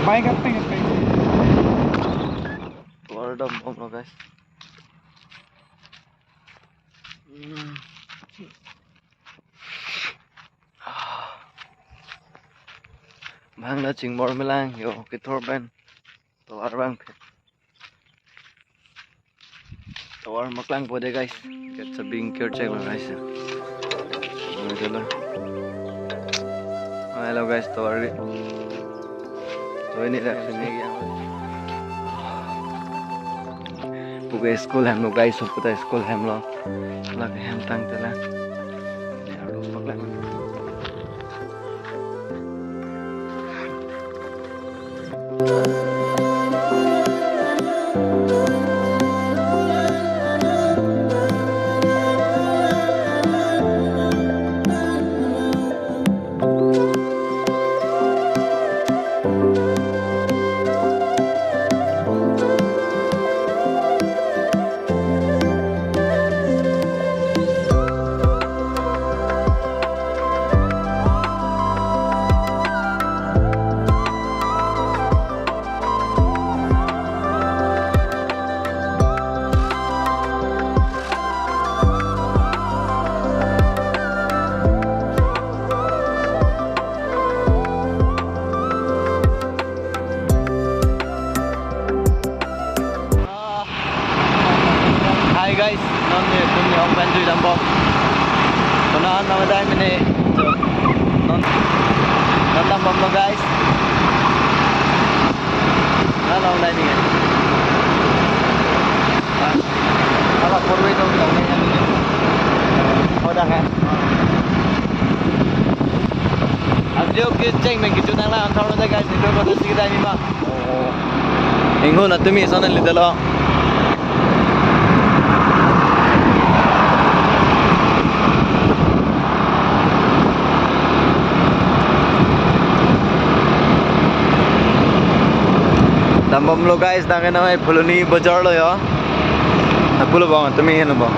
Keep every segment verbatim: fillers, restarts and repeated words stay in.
Bike apa ya, bike? Tovar dambomlo, guys. Hmm. Bang na chingbor melang yo, kethur pen tovar bang. Tovar maklangpo de, guys. Kachebi ingkir cheklo, guys. Hello. Hello, guys, tovar. Tovar ini dah sini. Puke school hemlo, guys, puta school hemlo. Lake hem tangte la. Ya, aduh, paklang. Hi guys, non ne pun ne ong pen jui dambom. Kona nama dai mene. Non, non dambomlo guys. Nalong dai ni. Ala porwe dong dong ni. Hoda kan. Abdi oke ceng meng kitu nang la antar lo guys, itu kota sigi dai ni ma. Inghun atumi sana litelo. Dambomlo guys, nang kena mai Phuloni bazar lo yo. Napulo bang, tumi heno bang.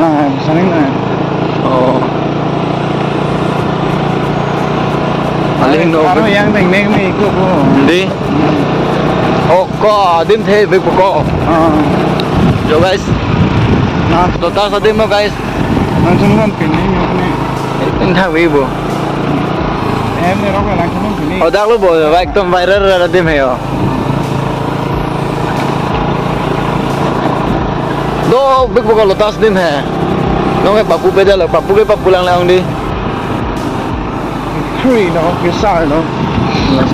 Ah, saning na. Oh. Aling no. Aro yang neng neng ni ko ko. Di. Oh, ko adim the be ko. Ah. Yo guys. Na. Total sa adim mo guys. Langsung kan pin ni ni. Entha we bo. Em ne rok langsung pin. Oh, dak lo bo, ekdom viral adim he yo. Dopik bo ko Lotus adim he. Nonke papu pedal, papu ke papu lang lang di. Kri no, kesar no.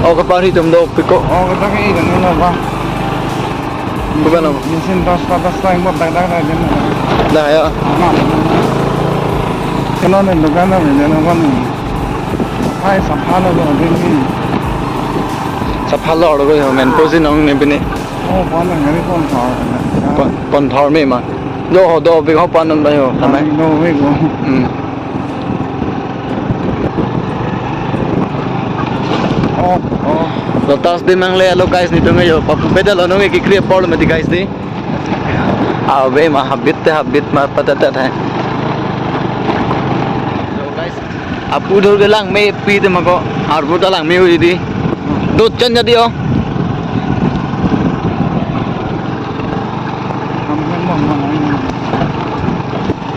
Oh, kepari atum dopik ko. Oh, ketang ke ikan no ba. Bukan apa? Mesin tas tas tas yang buat dak dak dak aja. Dah ya. Nah. Kenapa nih, bukan apa, jangan apa nih. Hai, sapha lo, lo, ini. Sapha lo, lo, yo, men posi nong ne bini. Oh, pon nang, ini pon thor. Pon, pon thor me ma. Do ho, dopik ho pon nang da yo, tama. Pon dopik ho. Hmm. Oh, oh. Lotus adim nangle lo guys, netum yo. Papu pedal lo nonke kekri apor lo mati guys di. Ave ma habit te habit ma patatat hai. So guys, apu dhor ke langmepik te ma ko, arpu ta langme hui di. Do chan jadi oh.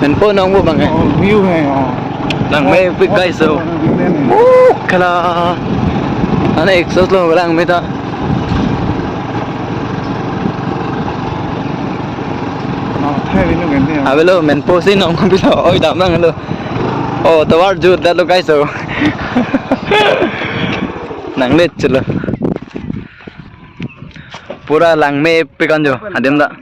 Menpo nong bo bang eh. Oh, view hai oh. Langmepik guys so. Oh, view hai. Uh, kala. Ane exhaust lo langme ta. Avelo, men posi nong bisa oi dam nang lo. Oh, tovar jut dat lo guys so. Nang let chelo. Pura langmepik anjo, adim ta.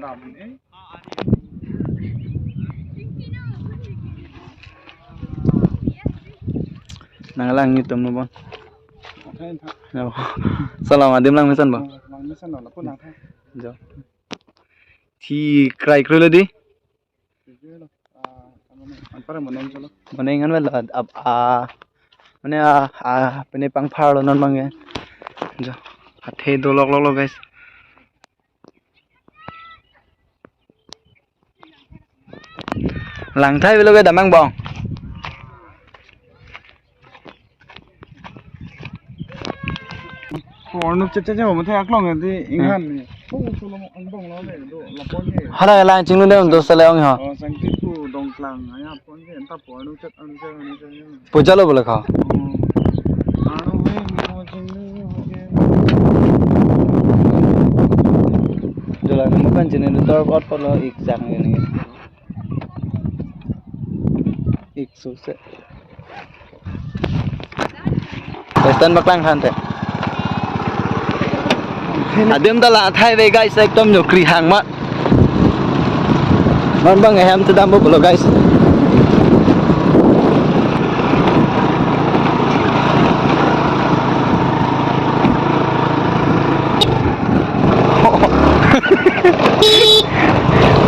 Nang lang netum lo bon. Salam adim langmesan bo. Langmesan lo, lapu nang. Jo. Thi krai kru lo di. Anpar moning chalo. Moning an wala ab a mane a a pene pangphar lo non bang ke. Jo. Hathe do lok lok lo guys. Langthai velo ke damang bong. Pornuk chet chet mo the aklong di inghan ni. Oh, sulo mo angbong lo le do lapon ke. Hala lang chinglu de do sale ong ho. Oh, sangti pu dongklang aya pon ke enta pornuk chet an chet an chet. Puja lo bole kha. Oh. Anu he ni mo chinglu ke. Dola mo kan chene do tor ot polo ik jang ini. Ik suse. Western baklang khan te. Adim ta langthai ve guys, ekdom jo kri hang ma. Non bang hem te dam bo bolo guys.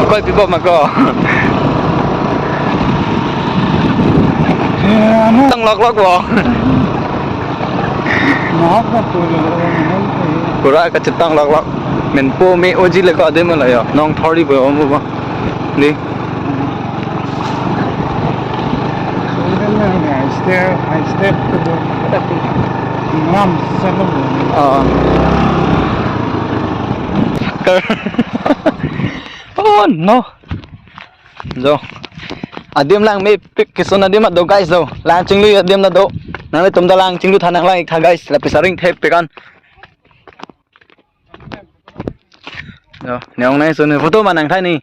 Koi pipo ma ko. Tang lok lok bo. Pura kachetang lok lok. Menpo me oji le ko adim lo yo. Nong thori bo mo ba. Di. Step, I step to the Ram Salomon. Oh. Oh no. Jo. Adim langmepik keson adim do guys do. Lang chinglu adim do. Nanglitum ta lang chinglu tha nang lang ik tha guys. Lapu saring thep pekan. Jo, ne ong nai so ne photo ma nangthai ni.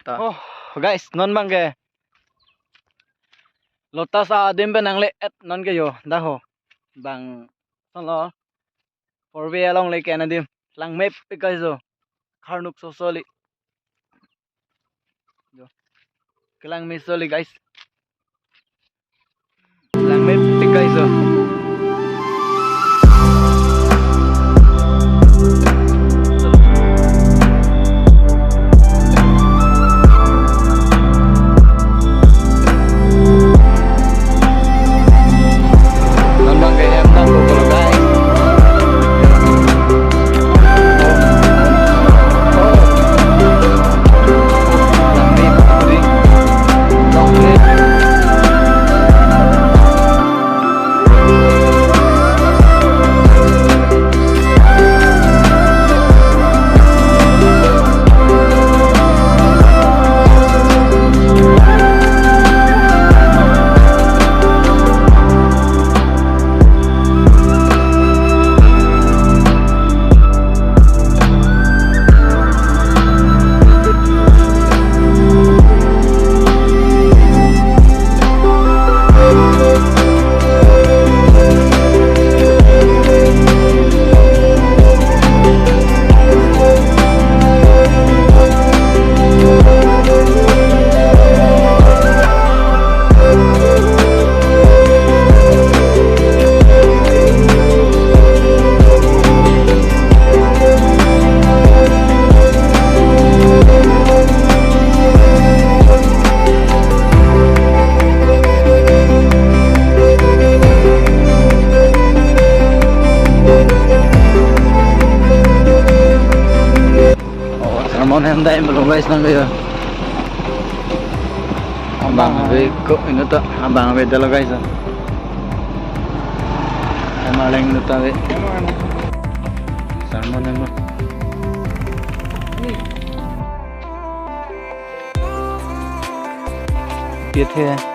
Ta. Oh, guys, non bang ke. Lotus adim pen nangle-et non ke yo, dah ho. Bang, solo. Four way along le ke adim. Langmepik guys do. Kharnuk sosoli. Jo. Kelangme soli guys. Langmepik guys do. Non bang ke hem tang ko guys. Langmepik. Nang dai melo guys, nang kayo. Abang ave ko inut ta, abang ave dalo guys. Ema leng inut ta ave. Salmon emo. Pit he.